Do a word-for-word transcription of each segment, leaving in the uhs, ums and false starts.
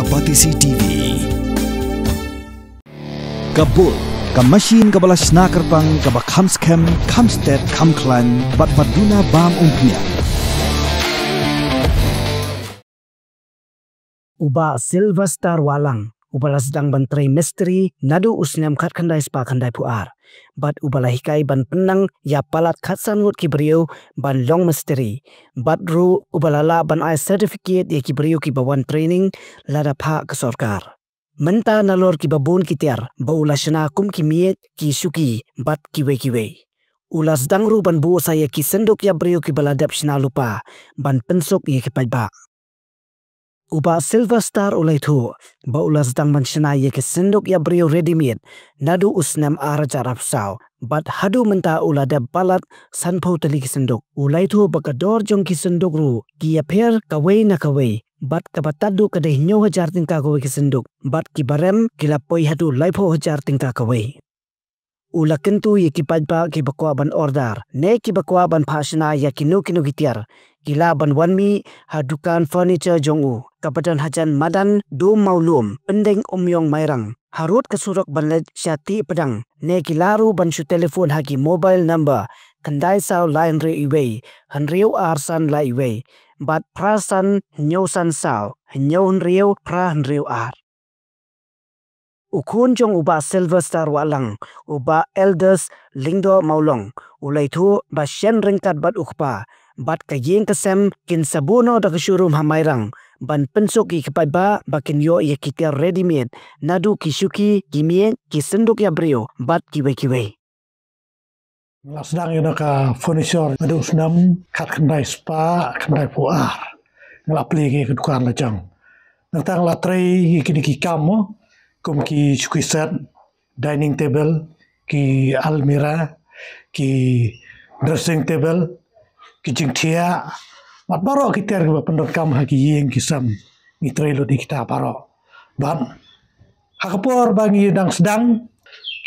Batesi TV. Ka bul, ka machine kaba la shna kyrpang, kaba kham skhem, kham stet, kham khlaiñ, bad ba duna bam umphniang. U Bah Sylvester Wahlang, uba la sdang ban trei mistri naduh u snem khatkhyndai spah khyndaiphew ar, bad uba la hikai ban pynnang ïa palat khatsan ngut ki briew ban long mistri, bad ruh uba la lah ban ai certificate ïa ki briew kiba wan training lada phah ka sorkar. Mynta nalor kiba bun ki tiar ba u la shna kum ki miej, ki shuki, bad kiwei kiwei, u la sdang ruh ban buh sa ïa ki synduk ïap briew kiba la dep shna lypa ban pynsuk ïa ki paidbah. U Bah Sylvester u la ïathuh ba u la sdang ban shna ïa ki synduk ïap briew readymade naduh u snem ar hajar arphew saw, bad haduh mynta u la dep palat sanphew tylli ki synduk. U la ïathuh ba ka dor jong ki synduk ruh ki ïapher kawei na kawei, bad kaba tad duh ka dei hynñiew hajar tyngka kawei ki synduk, bad kiba rem ki la poi haduh laiphew hajar tyngka kawei. U la kyntu ïa ki paidbah kiba kwah ban order ne kiba kwah ban phah shna ïa kino kino ki tiar, ki lah ban wan mih ha dukan furniture jong u, kaba don hajan madan Dum Mawlum, Pyndeng Umïong Mairang, harud ka surok ban leit sha Tih Pdang, ne ki lah ruh ban shu telephone ha ki mobile number khyndai saw lai hynriew iwei, hynriew ar san lai iwei, bad phra san hynñiew san saw, hynñiew hynriew phra hynriew ar. U khun jong u Bah Sylvester Wahlang, u Bah Elders Lyngdoh Mawlong, u la ïathuh ba shen ryngkat bad u kpa bad ka ïing ka sem, kin sa buh noh da ka showroom ha Mairang ban pynsuk ïa ki paidbah ba kin ïoh ïa ki tiar readymade, naduh ki shuki, ki miej, ki synduk ïap briew, bad kiwei kiwei. Nga la sdang ïa ka furniture naduh u snem khatkhyndai spah khyndaiphew ar. Nga la plie ïa ka dukan la jong. Nangta nga la trei ïa kine ki kam mo, kum ki shuki set, dining table, ki almirah, ki dressing table, ki jingthiah, bad baroh ki tiar kiba pyndonkam ha ki ïing ki sem, ngi trei lut ïa kita baroh. Bad ha ka por ba ngi dang sdang,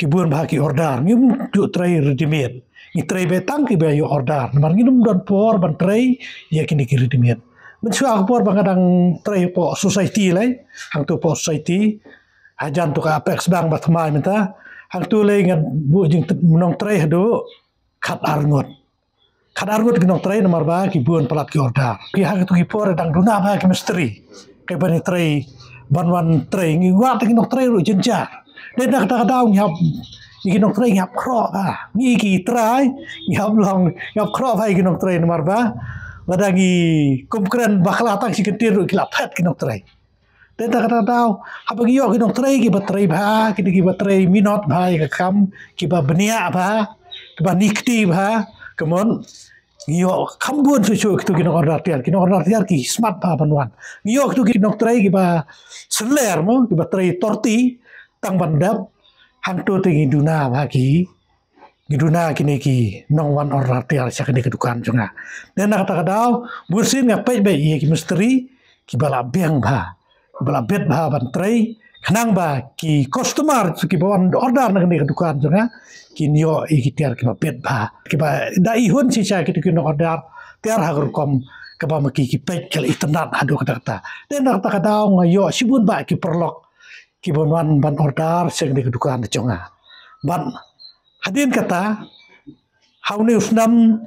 ki bun bha ki order, ngim ju trei readymade. Ngi trei beit tang kiba ïoh order, namar ngim don por ban trei ïa kine ki readymade. Mynshuwa ha ka por ba nga dang trei hapoh society lei, hangto hapoh society, hajan to ka Apex Bank ba thymmai mynta, hangto lei nga buh jingtep nongtrei haduh khat ar ngut. Khat ar ngut ki nongtrei namar ba ki bun palat ki order. Ki ha kito ki por dang duna bha ki mistri kiba ngi trei, ban wan trei, ngi wad ki nongtrei ruh jynjar. Dei na kata ka daw ngi hap, ngi ki nongtrei ngi hap khroh bha. Ngi ki trai ngi hap long, ngi hap khroh bha ïa ki nongtrei namar ba lada ngi kum kren bakla tang shi kyntien ruh ki la phet ki nongtrei. Te na kata ka daw, haba ngi ïoh ki nongtrei kiba trei bha, ki, kiba trei minot bha ïa ka kam, kiba bniah bha, kiba nikti bha, ka mut ngi ïoh kham bun shuh shuh kito ki nong order tiar, ki nong order tiar ki smat bha ban wan. Ngi ïoh kito ki nongtrei kiba sylliar mo, kiba trei thirty, tang ban dep, hangto te ngi duna bha ki, ngi duna kine ki nongwan order tiar sha kane ka dukan jong nga. Te na kata ka daw, bunsien nga peit beit ïa ki mistri kiba la biang bha, kiba la bit bha ban trei, khnang ba ki customer kiba wan order na kane ka dukan jong nga kin ïoh ïa ki tiar kiba bit bha, kiba da ihun shisha kito ki nong order tiar ha ka rukom kaba ma ki ki peit ka la itynnad haduh katta katta. Te na kata ka daw nga ïoh shibun bha ki paralok kiba wan ban order sha kane ka dukan jong nga. Bad hadien kata, ha une u snem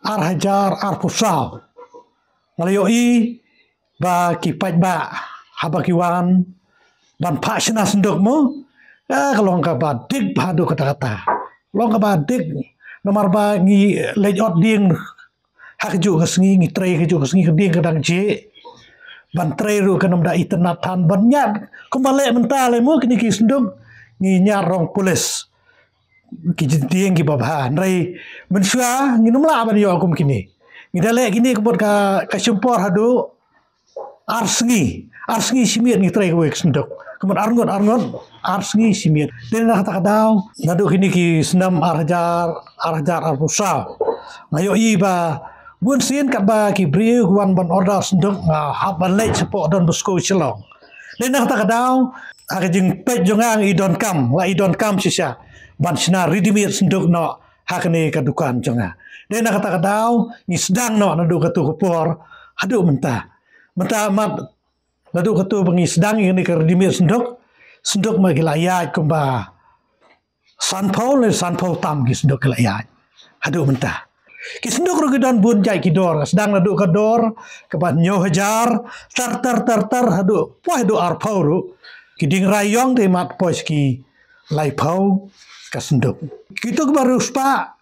ar hajar arphew saw, nga la ïohi ba ki paidbah haba ki wan ban phah shna synduk mo, eh, ka long kaba dik bha haduh katta katta. Long kaba dik namar ba ngi leit ot dieng ha kajuh ka sngi, ngi trei kajuh ka sngi, ka dieng ka dang jhieh. Ban trei ruh kan ym da itynnad than, ban ñiad kumba leh mynta lei mo kine ki synduk, ngi ñiad rong pulit. Ki jingtieng kiba bha, hynrei mynshuwa ngin ym lah ban ïoh kum kine. Ngi da leh kine ka mut ka, ka shim por haduh ar sngi, ar sngi shi miet ngi trei kawei ka synduk. Ka mut ar ngut, ar ngut, ar sngi shi miet. Te na kata ka daw, naduh kine ki snem ar hajar, ar hajar arphew saw, nga ïohi ba bunsien katba ki briew ki wan ban order synduk, nga hap ban leit shapoh Don Bosco Shillong. Te na kata ka daw, ha ka jingpeit jong nga, nga i donkam, nga i donkam shisha ban shna readymade synduk noh ha kane ka dukan jong nga. Te na kata ka daw, ngi sdang noh naduh kato ka por haduh mynta. Mynta mat Naduh katto ba ngi sdang ïa kane ka ready-made synduk, synduk ma ki la ïaid kumba sanphew ne sanphew tam ki synduk ki la ïaid. Haduh mynta ki synduk ruh ki don bun jait ki dor, sdang naduh ka dor kaba hynñiew hajar, tar tar tar tar haduh poi haduh arphew ruh. Ki dieng rai ïong te mat poi ki laiphew ka synduk. Kito kiba riewspah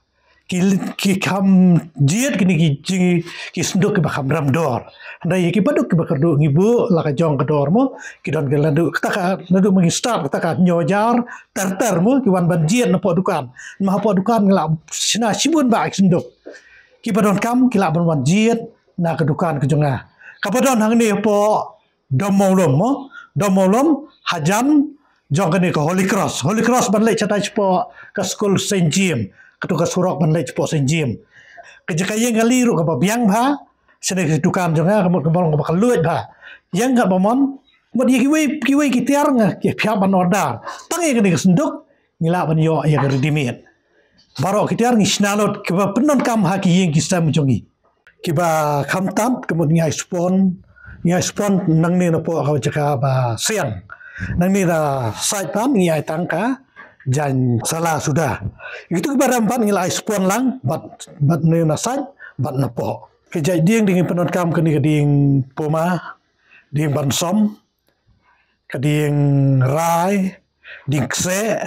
ki, ki kham jied kine ki jing, ki synduk kiba kham rem dor. Hynrei ïa kiba duk kiba kyrduh ngi buh la ka jong ka dor mo, ki don ki la duk kata ka, la duk ma ngi start kata ka hynñiew hajar, ter ter mo, ki wan ban jied na poh dukan. Ma ha poh dukan ngi la shna shibun bah ki synduk. Kiba donkam ki lah ban wan jied na ka dukan ka jong nga. Kaba don hangne hapoh Dom Mawlum mo, Dom Mawlum, hajan jong kane ka Holy Cross. Holy Cross ban leit shatai shapoh ka skul Saint James, kato ka surok ban leit shapoh Saint James. Ka jaka ïing kali ruh kaba biang bha, shane ka dukan jong nga ka mut kaba long kaba kylluid bha. Ïeng kaba mon, mut ïa kiwei kiwei ki tiar nga ki phiah ban order. Tang ïa kane ka synduk ngi lah ban ïoh ïa ka ready-made. Baroh ki tiar ngi shna lut kiba pyndonkam ha ki ïing ki sem jong ngi. Kiba kham tad ka mut ngi ai spon, ngi ai spon nangne na poh ka jaka ba siang. Nangne na side pat ngi ai tang ka jaiñ sala suda. Ïa kito kiba rem pat ngi la ai spon lang bad, bad ne na side bad na poh. Ka jait dieng dang ngi pyndonkam kane ka dieng puma, dieng bansom, ka dieng rai, dieng kseh,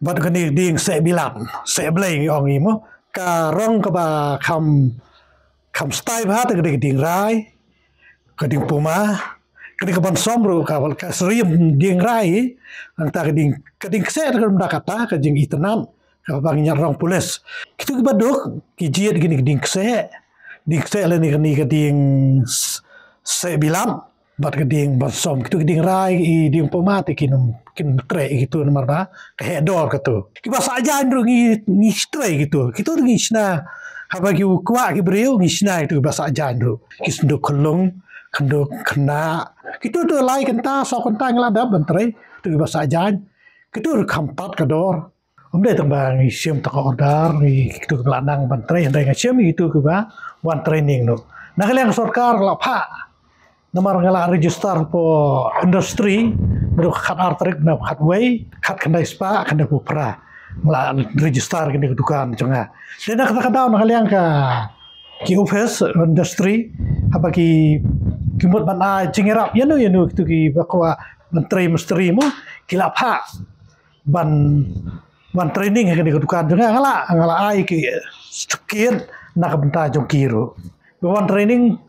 bad kane dieng seh bilat, seh blei ngi ong ngi mo. Ka rong kaba kham, kham style bha te ka dieng rai, ka dieng puma, ka dieng ka bansom ruh ka, ka syriem dieng rai, nangta ka dieng, ka dieng kseh ka dum da kata ka jingitynnad, kaba ngi ñiad rong pulis. Kito kiba duk ki jied kine ki dieng kseh, dieng kseh lane kane ka dieng s-, seh bilat bad ka dieng bansom. Kito ki dieng rai, i dieng puma te kin, kin trei kito namar ba ka heh dor kito. Kiba sah jaiñ ruh ngi, ngi trei kito. Kito ruh ngi shna. Haba ki kwah ki briew ngi shna kito kiba sah jaiñ ruh. Ki synduk khyllung, synduk khynnah. Kito te lai kynta, saw kynta ngi la dep ban trei. Kito kiba sah jaiñ. Kito ruh kham pat ka dor. Ym dei tang ba ngi shim tang ka order, ngi kito kiba la nang ban trei, hynrei nga shim ïa kito kiba wan training noh. Na ka liang sorkar la phah. Namar nga la register hapoh industry, naduh khat ar tarik na khat wei, khat khyndai spah, khyndai phew phra. Nga la register kine ki dukan jong nga. Te na kata ka daw na ka liang ka ki office industry, haba ki, ki mut ban ai jingïarap ïano ïano kito kiba kwah ban trei mistri mo, ki la phah ban, ban training ha kane ka dukan jong nga, nga la, nga la ai ki certificate na ka bynta jong ki ruh. Ba wan training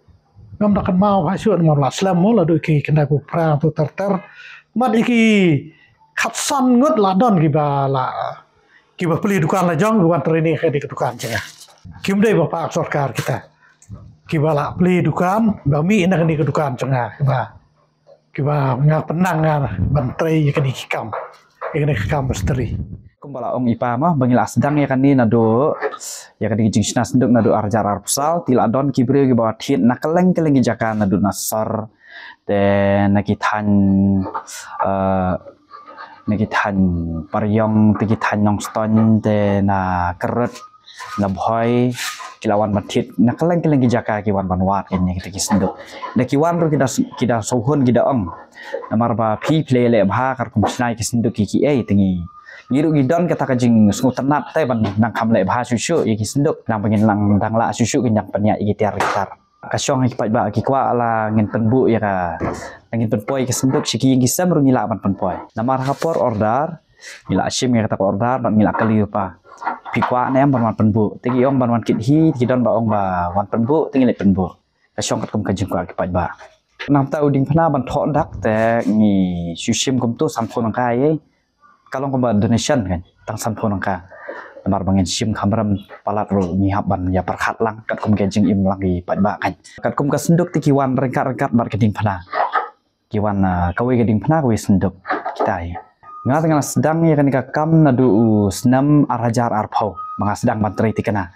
ngam da kynmaw bha shuh namar la slem mo, la dei ki khyndai phew phra tu ter ter. Mat ïa ki khatsan ngut la don kiba la, kiba plie dukan la jong, ba wan training ha kane ka dukan jong nga. Kim dei ba phah sorkar kita. Kiba la plie dukan, ba mih na kane ka dukan jong nga, kiba kiba nga pynang nga ban trei ïa kane ki kam, ïa kane ki kam mistri. Kumba la ong i pa mo, ba ngi la sdang ïa kane naduh, ïa kane ki jingshna synduk naduh ar hajar arphew saw, te la don ki briew kiba thied na kylleng kylleng ki jaka naduh na sor, te na ki thaiñ, eh, na ki thaiñ Pariong, te ki thaiñ Nongstoiñ, te na Kyrut, na Bhoi, ki la wan ban thied na kylleng kylleng ki jaka, ki wan ban wad kine kita ki synduk. Da ki wan ruh ki da, ki da sngewhun, ki da ong, namar ba phi phi leh bha katkum shna ki synduk ki, ki ei, te ngi, ngi ruh ngi don kata ka jingsngewtynnat te ban nang kham leh bha shuh shuh ïa ki synduk, nang ba ngin nang dang lah shuh shuh ki nang pynïaid ïa ki tiar ki tar. Ka shong ha ki paidbah ki kwah la ngin pynbuh ïa ka, la ngin pynpoi ïa ka synduk sha ki ïing ki sem ruh ngi lah ban pynpoi. Namar ha ka por order ngi la shim ïa kata ka order bad ngi la kylli u pa, phi kwah ne em ban wan pynbuh? Te ki ong ban wan kit hi, ki don ba ong ba wan pynbuh, te ngi leit pynbuh. Ka shong katkum ka jingkwah ki paidbah. Nangta u diengphna ban thoh dak te ngi shu shim kumto sanphew tyngka ïa. Ka long kumba donation kan, tang sanphew tyngka. Namar ba ngin shim kham rem palat ruh ngi hap ban ïa pyrkhat lang katkum ka jingim lang ki paidbah kan. Katkum ka synduk te ki wan ryngkat ryngkat bad ka diengphna. Ki wan, ah, kawei ka diengphna kawei synduk. Kita hi. Nga te nga la sdang ïa kane ka kam naduh u snem ar hajar arphew ba nga sdang ban trei thikna.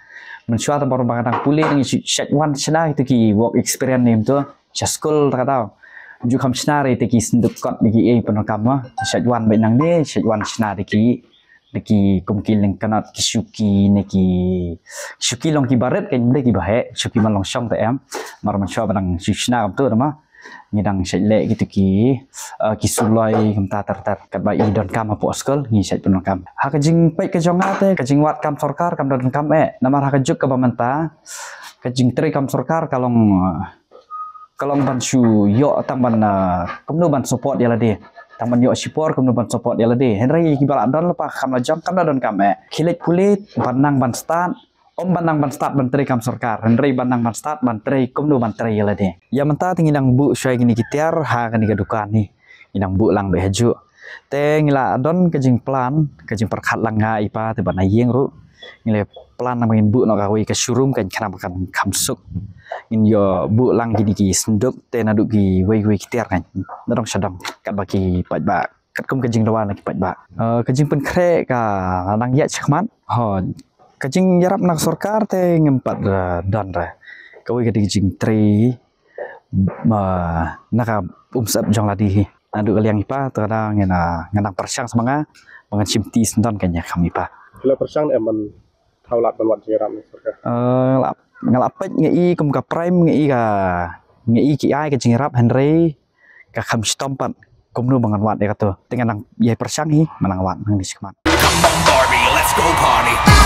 Mynshuwa te baroh ba nga dang pule ngi shait wan shna kito ki work experience ne em to. Sha skul ta ka daw. Ju kham shna re te ki synduk kot ne ki ei pyndonkam ma. Shait wan beit nangne, shait wan shna re ki, re ki kum ki lyngknot, ki shuki ne ki, shuki long ki barit, kan de ki baheh, shuki man long shong te em. Mar man shuwa ba dang shu shna kam tu ma. Ngi dang shait leh kitu ki, eh, ki suloi kumta ter ter. Katba i donkam hapoh skul, ngi shait pyndonkam. Ha ka jingpeit ka jong nga te, ka jingwad kam sorkar kam donkam eh. Namar ha ka juk kaba mynta, ka jingtrei kam sorkar ka long, eh, ka long ban shu ïoh tang ban, eh, kumno ban support ïa lade. Tang ban ïoh shipor kumno ban support ïa lade. Hynrei kiba la don lypa kam la jong kam la donkam eh. Khie leit pule, ban nang ban stad, ym ban nang ban stad ban trei kam sorkar, hynrei ban nang ban stad ban trei kumno ban trei ïa lade. Ïa mynta te ngi dang buh shuwa kine ki tiar ha kane ka dukan hi. Ngi dang buh lang beit hajuh. Te ngi la don ka jingplan, ka jingpyrkhat lang nga i pa te bad na ïing ruh. Ngi la plan nang ba ngin buh noh kawei ka showroom kan khnang ba kan kham suk. Ngin ïoh buh lang kine ki synduk te naduh kiwei kiwei ki tiar kan. Na dong sha dong katba ki paidbah. Katkum ka jingdawa na ki paidbah. Eh, ka jingpynkhreh ka la nang ïaid shakhmat. Ho, ka jingïarap na ka sorkar te ngim pat, eh, don re. Kawei ka dei ka jingtrei, ma, na ka umsyep jong lade hi. Naduh ka liang i pa te ka dang ngan, ah, ngan nang pyrshang sa ma nga ba ngan shim ti syndon ka ïa kham i pa. Ki la pyrshang em ban thaw lad ban wad jingïarap na ka sorkar. Eh, nga la, nga la peit nga i kum ka Prime nga i ka, nga i ki ai ka jingïarap hynrei ka kham shitom pat kumno ba ngan wad ïa kato. Te ngan nang ïai pyrshang hi, ma nang wad nang di shakhmat. Come on, Barbie, let's go party.